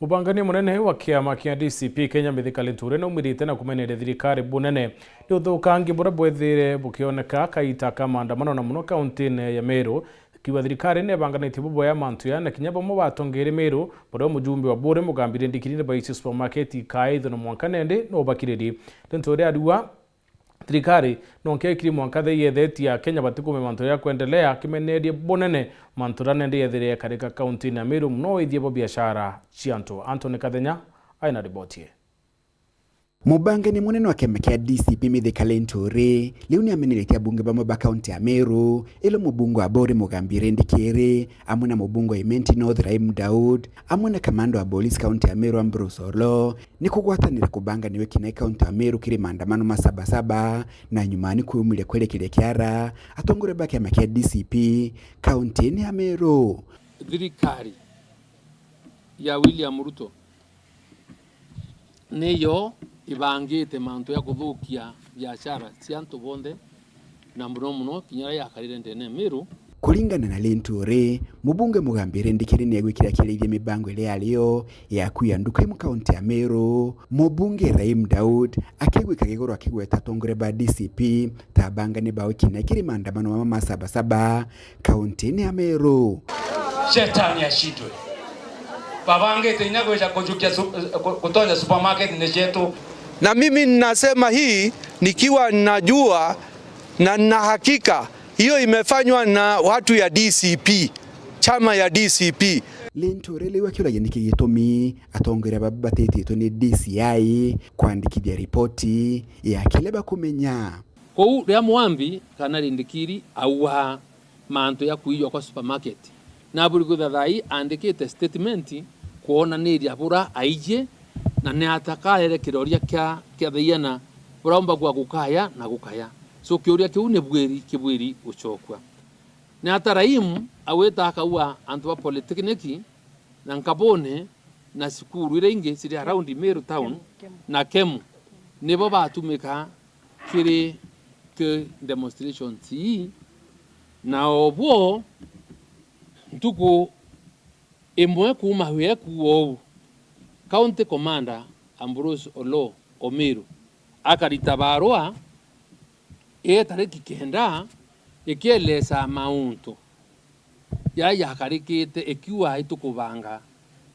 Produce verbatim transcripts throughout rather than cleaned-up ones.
Mubangania munene wa kiama kia D C P Kenya Mithika Linturi naumirite na kumeneria thirikari bunene ni uthukangi buria bwethire bukioneka kaita ka maandamano na muno kauntine ya Meru, akiuga thirikari ni ibanganitie bubwea mantu ya na kinya bamwe batongeeri Meru, baria mujumbe wa Buuri Mugambi Rindikiri ni baici supermarket ikaithwe na mwanka nendi no bakiriri. Linturi ariuga thirikari no nkia ikiri mwanka the yethetie Akenya batikume mantu ya kwendelea, akimenerie bunene mantu ra nendi yethire yakarika kauntine ya Meru, muno ithie bo biashara cia antu. Anthony Kathenya aina riboti ii. Mubangania munene wa kiama kia D C P Mithika Linturi riu ni ameneretie abunge bamwe ba kaunti ya Meru, ilo mubunge wa Buuri Mugambi Rindikiri, amwe na mubunge wa Imenti North Rahim Daud, amwe na kamanda wa polisi kaunti ya Meru Ambrose Olo, ni kugwatanira kubanga ni wikinae kaunti ya Meru kiri maandamano ma Sabasaba, na nyuma ni kuumire kwerekeria kiara atongoria ba kiama kia D C P kaunti-ini ya Meru. Thirikari ya William Ruto niyo ibangite mantu ya kuthukia biashara cia antu bonthe, na muno muno kinya aria yakarire ndene ya Meru. Kuringana na Linturi, mubunge Mugambi Rindikiri ni egwikira kiarithia mibango iria yario ya kuia nduka imwe kaunti ya Meru. Mubunge Rahim Daud akigwika iguru akigweta atongoria ba D C P ta abangani ba wikinae kiri maandamano mama ma Sabasaba kaunti-ini ya Meru. Shetani ashindwe. Babangite inya gwija kujukia su-, ku-, gutonya supermarket ni cietu. Na mimi ninasema hii nikiwa ninajua na nina hakika hiyo imefanywa na watu ya D C P, chama ya D C P. Linturi riu akiuragia niki gitumi atongoria baba batititwe ni D C I kwandikithia ripoti ya kiria bakumenya. Kou riria Mwambi kana Rindikiri auga mantu ya kuiywa kwa supermarket, naburi kwithira thaai aandikite statement kwonaniria bura aiji na ni ata karere kiroria kia, kia thaiana buraumba kwa gukaya na gukaya. So kiuria kiu ni bwiri, kibwiri gucokua. Ni ata Rahim agwita akaua antu ba polytechnic na Nkabone na cukuru iria ingi ciri around Meru town na Kemu, nibo batumika kiri ki demonstrations ii, na obwo ntuku imwe kuuma wieku ou, County Commander Ambrose Olo o Meru akarita barua ii tariki kenda ikieleza mauntu jaria jakarikite ikiuga itukubanga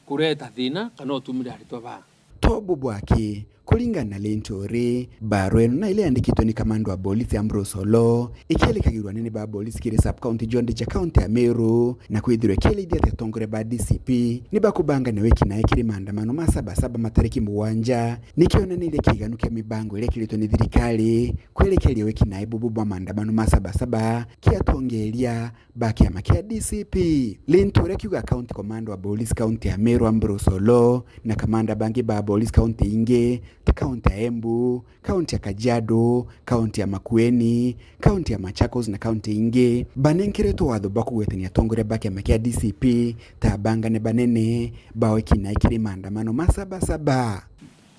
kureta thina kana utumire aritwa baa. Tobu bwaki, kuringana na Linturi, barua ino na iria yandikitwe ni kamanda wa polisi Ambrose Olo, ikierikagirwa anene ba polisi kiri sub-county jonthe cia kaunti ya Meru, na kwithirwa ikielithia ati atongoria ba D C P ni bakubangania wikinae kiri maandamano ma Sabasaba matariki mugwanja, nikionanirie kiganu kia mibango iria ikiritwe ni thirikari kwerekeria wikinae bubu bwa maandamano ma Sabasaba kia atongeria ba kiama kia D C P. Linturi akiuga county commander wa police county ya Meru Ambrose Olo na kamanda bangi ba police county ingi ta county ya Embu, county ya Kajiado, county ya Makueni, county ya Machakos na county ingi banenkeretwe watho bwa kugwetania atongoria ba kiama kia D C P ta abangane banene ba wikinae kiri maandamano ma Sabasaba.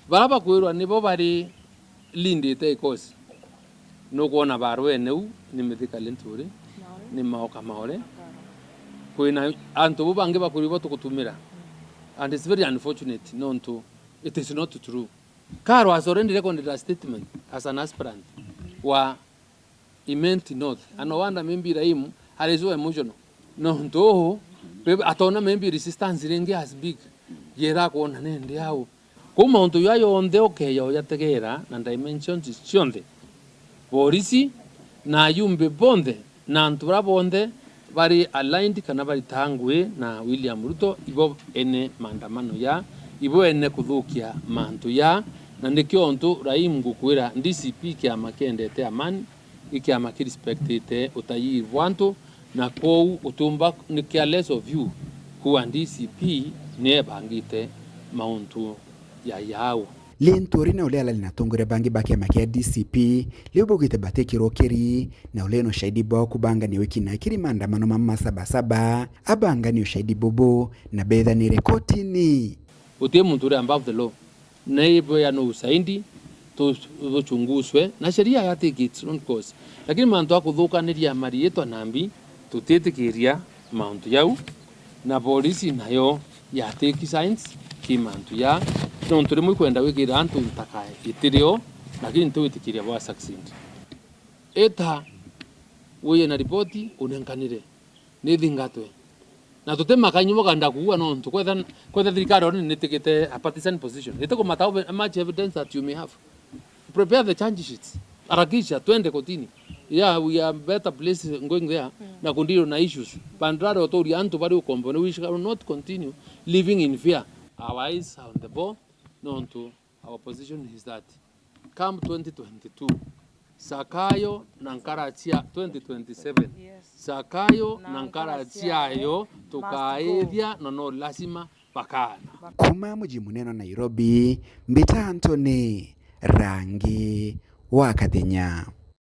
Bara bakwirwa nibo bari lindite ikosi. Nukwona barua ene u ni Mithika Linturi, ni Maoka Maore. Kwina antu bu bangi bakwirwa ibo tugutumira. And it's very unfortunate nontu it is not true. Karo has already recorded a statement as an aspirant wa Imenti North. And no wonder maybe Rahim are so emotional. Nontu uu, maybe atona maybe resistance ringi as big yera kwona nende au. Kou mauntu jaa jonthe ukeja ujategera na dimensions cionthe. Borisi na ajumbe bonthe na antu bara bonthe bari aligned kana baritaga ngui na William Ruto, ibo ene maandamano jaa, ibo ene kuthukia mantu jaa, na nikio untu Rahim ngukwira D C P kiama kiendete amani, i kiama kirespectite utayiri bwa antu, na kwou utiumba ni careless of you kuuga D C P ni ebangite mauntu ja yau. Linturi na uria arari na atongoria bangi ba kiama kia D C P riu baugite batikirwa ukiri na uria ena ushahidi bwao kubangania wikinae kiri maandamano ma ma Sabasaba, abangania ushahidi bubu na bethanire kotini. Guti muntu uri above the law. Na ibwea no ushahidi tu-, tuchunguzwe na sheria ya take its own course. Lakini mantu a kuthukaniria mariitwa na mbi, tutitikiria mauntu jau, na polisi nayo ya take signs, ki mantu ya, nontu rimwe ikwenda gwikira antu ntaka itirio, lakini ntiwitikiria bwa succeed. Ita wiye na ripoti unenkanire, nithingatwe. Na tuti makainyumoka ndakuua nontu kwetha, kwetha thirikari oni nitikite a partisan position. Itikumata ove-, much evidence that you may have. Prepare the charge sheets. Harakisha, twende kotini. Yeah, we are better place going there. Na kundeal na issues. Bandara uturia antu bari ukombo, we shall not continue living in fear. Our eyes are on the ball. Nontu our position is that come twenty twenty-two, Zakayo na nkara cia twenty twenty-seven, Zakayo na nkara ciayo tukaithia na no lazima bakaana. Kuma muji munene wa Nairobi, mbita Anthony Rangi wa Kathenya.